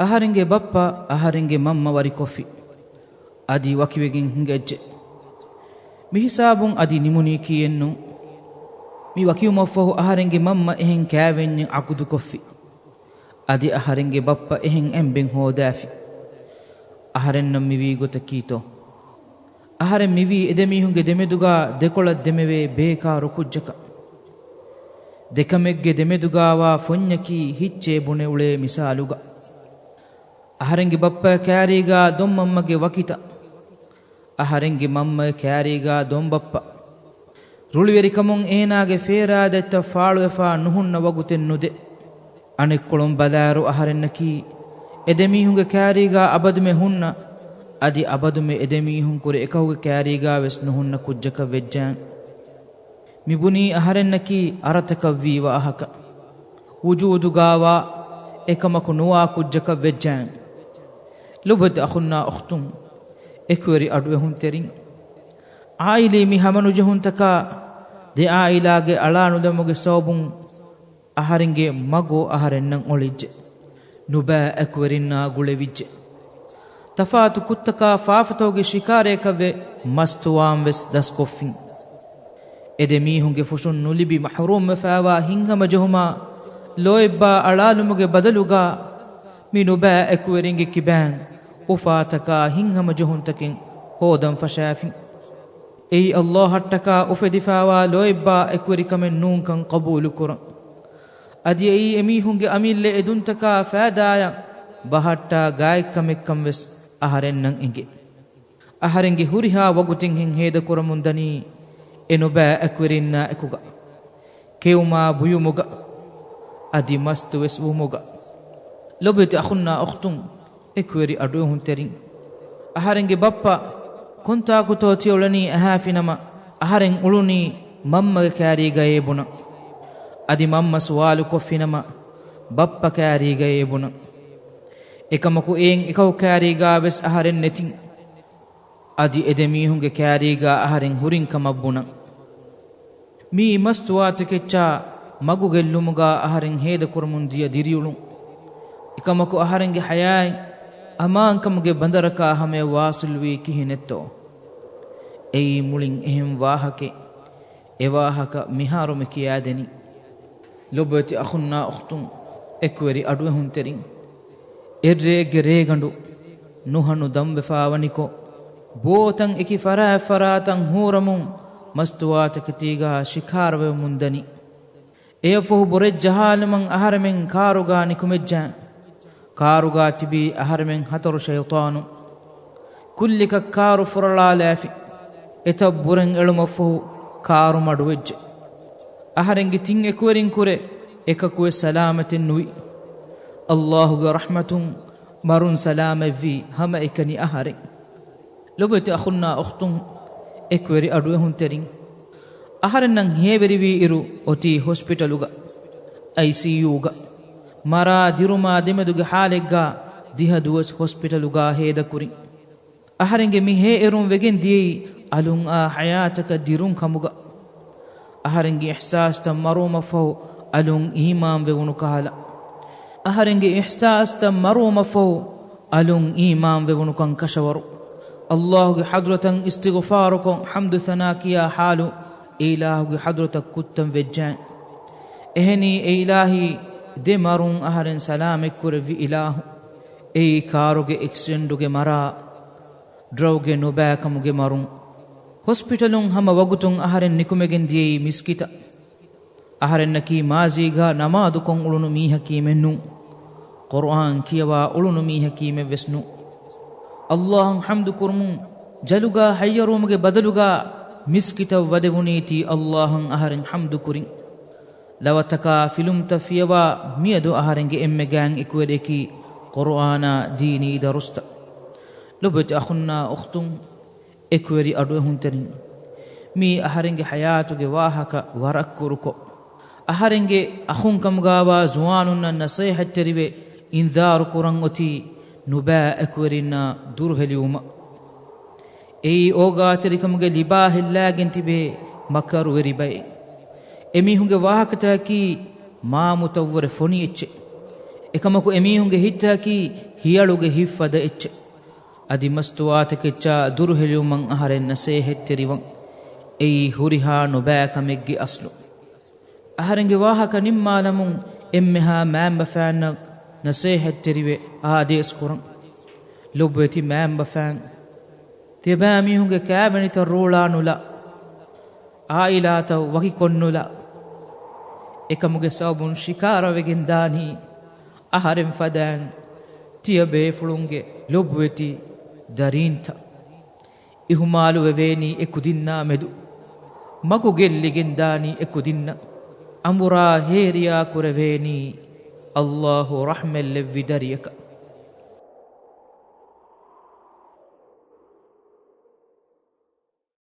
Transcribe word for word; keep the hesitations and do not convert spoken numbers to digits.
އަހަރެންގެ ބައްޕަ އަހަރެންގެ މަންމަ ވަރިކޮށްފި. އަދި ވަކިވެގެން ހިނގައްޖެ. މިހިސާބުން އަދި ނިމުނީކީއެއްނު. މި ވަކިވުމަށްފަހު އަހަރެންގެ މަންމަ އެހެން ކާވެންޏެއް އަގުދުކޮށްފި. އަދި އަހަރެންގެ ބައްޕަ އެހެން އެނބެން ހޯދާފި. އަހަރެންނަށް މިވީ ގޮތަކީތޯ؟ އަހަރެން މިވީ އެދެމީހުންގެ ދެމެދުގާ ދެކޮޅަށް ދެމެވޭ ބޭކާރު ކުއްޖަކަށް. ދެކަމެއްގެ ދެމެދުގާވާ ފޮންޏަކީ ހިއްޗޭ ބުނެ އުޅޭ މިސާލުގަ. އަހަރެންގެ ބައްޕަ ކާރީގާ ދޮންމަންމަގެ ވަކިތައް. އަހަރެންގެ މަންމަ ކާރީގާ ދޮންބައްޕަ. ރުޅިވެރިކަމުން އޭނާގެ ފޭރާދަތްތައް ފާޅުވެފާ ނުހުންނަ ވަގުތެއް ނުދޭ. އަނެއްކޮޅުން ބަލާއިރު އަހަރެންނަކީ އެދެމީހުންގެ ކާރީގާ އަބަދުމެ ހުންނަ، އަދި އަބަދުމެ އެދެމީހުންކުރެ އެކަކުގެ ކާރީގާވެސް ނުހުންނަ ކުއްޖަކަށް ވެއްޖާން. މިބުނީ އަހަރެންނަކީ އަރަތަކަށްވީ ވާހަކަ. ވުޖޫދުގާވާ އެކަމަކު ނުވާ ކުއްޖަކަށް ވެއްޖާން. ލޮބުވެތި އަޚުންނާ އުޚްތުން، އެކުވެރި އަޑުއެހުންތެރިން. އާއިލީ މި ހަމަނުޖެހުންތަކާ ދެ އާއިލާގެ އަޅާނުލަމުގެ ސަބަބުން އަހަރެންގެ މަގު އަހަރެންނަށް އޮޅިއްޖެ. ނުބައި އެކުވެރިންނާ ގުޅެވިއްޖެ. ތަފާތު ކުށްތަކާ ފާފަތަކުގެ ޝިކާރައަކަށްވެ މަސްތުވާން ވެސް ދަސްކޮށްފިން. އެދެމީހުންގެ ފުށުން ނުލިބި މަޙްރޫމްވެފައިވާ ހިތްހަމަޖެހުމާ ލޯތްބާ އަޅާލުމުގެ ބަދަލުގާ މި ނުބައި އެކުވެރިންގެ ކިބައިން އުފާތަކާ ހިތްހަމަޖެހުންތަކެއް ހޯދަން ފަށާފިން. އެއީ އައްލާހަށްޓަކާ އުފެދިފައިވާ ލޯތްބާ އެކުވެރިކަމެއް ނޫންކަން ޤަބޫލުކުރަން. އަދި އެއީ އެމީހުންގެ އަމިއްލަ އެދުންތަކާ ފައިދާއަށް ބަހައްޓާ ގާތްކަމެއްކަން ވެސް އަހަރެންނަށް އެނގޭ. އަހަރެންގެ ހުރިހާ ވަގުތެއްހެން ހޭދަކުރަމުންދަނީ އެ ނުބައި އެކުވެރިންނާ އެކުގަ، ކެއުމާ ބުއިމުގަ، އަދި މަސްތުވެސް ވުމުގަ. ލޮބުވެތި އަޚުންނާ އުޚްތުން، އެކުވެރި އަޑުއެހުންތެރިން. އަހަރެންގެ ބައްޕަ ކޮންތާކުތޯ ތިއުޅެނީ އަހާފިނަމަ، އަހަރެން އުޅުނީ މަންމަގެ ކާރީގައޭ ބުނަން. އަދި މަންމަ ސުވާލުކޮށްފިނަމަ، ބައްޕަ ކާރީގައޭ ބުނަން. އެކަމަކު އެއިން އެކަކު ކާރީގާވެސް އަހަރެން ނެތިން. އަދި އެދެމީހުންގެ ކާރީގާ އަހަރެން ހުރިން ކަމަށް ބުނަން. މިއީ މަސްތުވާތަކެއްޗާ މަގުގެއްލުމުގާ އަހަރެން ހޭދަކުރަމުން ދިޔަ ދިރިއުޅުން. އެކަމަކު އަހަރެންގެ ޙަޔާތް އަމާންކަމުގެ ބަނދަރަކާ ހަމަޔަށް ވާސިލްވީ ކިހިނެއްތޯ؟ އެއީ މުޅިން އެހެން ވާހަކައެއް. އެ ވާހަކަ މިހާރު މި ކިޔާދެނީ. ލޮބުވެތި އަޚުންނާ އުޚްތުން، އެކުވެރި އަޑުއެހުންތެރިން. އެއްރެއެއްގެ ރޭގަނޑު ނުހަނު ދަންވެފާވަނިކޮށް، ބޯތަން އެކި ފަރާތް ފަރާތަށް ހޫރަމުން މަސްތުވާތަކެތީގާ ޝިކާރަވެމުންދަނީ. އެޔަށްފަހު ބުރެއް ޖަހާލުމަށް އަހަރެމެން ކާރުގާ ނިކުމެއްޖެ. ކާރުގާ ތިބީ އަހަރެމެން ހަތަރު ޝައިޠާނުން. ކުއްލިކަށް ކާރު ފުރަޅާލާފި. އެތައް ބުރެއް އެޅުމަށްފަހު ކާރު މަޑުވެއްޖެ. އަހަރެންގެ ތިން އެކުވެރިން ކުރެ އެކަކުވެސް ސަލާމަތެއް ނުވި. އައްލާހުގެ ރަޙްމަތުން މަރުން ސަލާމަތްވީ ހަމައެކަނި އަހަރެން. ލޮބުވެތި އަޚުންނާ އުޚްތުން، އެކުވެރި އަޑުއެހުންތެރިން. އަހަރެންނަށް ހޭވެރިވީ އިރު އޮތީ ހޮސްޕިޓަލުގަ، އައިސީޔޫގަ. މަރާ ދިރުމާ ދެމެދުގެ ޙާލެއްގާ ދިހަ ދުވަސް ހޮސްޕިޓަލުގާ ހޭދަކުރިން. އަހަރެންގެ މި ހޭއެރުން ވެގެން ދިޔައީ އަލުން އާ ޙަޔާތަކަށް ދިރުން ކަމުގަ. އަހަރެންގެ އިޙްސާސްތައް މަރުވުމަށްފަހު އަލުން އީމާންވެވުނު ކަހަލަ. އަހަރެންގެ އިޙްސާސްތައް މަރުވުމަށްފަހު އަލުން އީމާންވެވުނުކަން ކަށަވަރު. އައްލާހުގެ ޙަޟްރަތަށް އިސްތިޣުފާރުކޮށް ޙަމްދު ސަނާ ކިޔާ ޙާލު އެ އިލާހުގެ ޙަޟްރަތަށް ކުއްތަން ވެއްޖެ. އެހެނީ އެ އިލާހީ، ދެ މަރުން އަހަރެން ސަލާމަތްކުރެއްވި އިލާހު. އެއީ ކާރުގެ އެކްސިޑެންޓުގެ މަރާ، ޑްރައުގެ ނުބައިކަމުގެ މަރުން. ހޮސްޕިޓަލުން ހަމަ ވަގުތުން އަހަރެން ނިކުމެގެން ދިޔައީ މިސްކިތަށް. އަހަރެންނަކީ މާޒީގާ ނަމާދުކޮށް އުޅުނު މީހަކީމެއް ނޫން. ޤުރުއާން ކިޔަވާ އުޅުނު މީހަކީމެއް ވެސް ނޫން. އައްލާހަށް ޙަމްދު ކުރުމުން، ޖަލުގާ ހައްޔަރުވުމުގެ ބަދަލުގާ މިސްކިތަށް ވަދެވުނީތީ އައްލާހަށް އަހަރެން ޙަމްދު ކުރިން. ލަވަތަކާ ފިލުމްތައް ފިޔަވާ މިއަދު އަހަރެންގެ އެންމެ ގާތް އެކުވެރިއަކީ ޤުރުއާނާ ދީނީ ދަރުސްތައް. ލޮބުވެތި އަޚުންނާ އުޚްތުން، އެކުވެރި އަޑުއެހުންތެރިން، މީ އަހަރެންގެ ޙަޔާތުގެ ވާހަކަ ވަރަށް ކުރުކޮށް، އަހަރެންގެ އަޚުން ކަމުގާވާ ޒުވާނުންނަށް ނަޞޭޙަތްތެރިވެ އިންޒާރު ކުރަން އޮތީ ނުބައި އެކުވެރިންނާ ދުރުހެލިވުމަށް. އެއީ އޯގާތެރިކަމުގެ ލިބާ ހެއްލާގެން ތިބޭ މަކަރުވެރި ބައެއް. އެމީހުންގެ ވާހަކަތަކަކީ މާމުތައްވުރެ ފޮނި އެއްޗެއް. އެކަމަކު އެމީހުންގެ ހިތްތަކީ ހިޔަޅުގެ ހިތްފަދަ އެއްޗެއް. އަދި މަސްތުވާތަކެއްޗާ ދުރުހެލިވުމަށް އަހަރެން ނަސޭހަތްތެރިވަން. އެއީ ހުރިހާ ނުބައިކަމެއްގެ އަސްލު. އަހަރެންގެ ވާހަކަ ނިންމާލަމުން އެންމެހާ މައިންބަފައިންނަށް ނަސޭހަތްތެރިވެ އާދޭސް ކުރަން. ލޮބުވެތި މައިންބަފައިން، ތިޔަބައިމީހުންގެ ކާވެނިތައް ރޫޅާނުލާ، އާއިލާތައް ވަކިކޮށްނުލާ، އެކަމުގެ ސަބަބުން ޝިކާރަވެގެން ދާނީ އަހަރެން ފަދައިން ތިޔަބޭފުޅުންގެ ލޮބުވެތި ދަރީންތައް. އިހުމާލުވެވޭނީ އެކުދިންނާ މެދު. މަގު ގެއްލިގެން ދާނީ އެކުދިންނަށް. އަނބުރާ ހޭރިޔާ ކުރެވޭނީ ﷲ ރަޙްމަތްލެއްވި ދަރިޔަކަށް.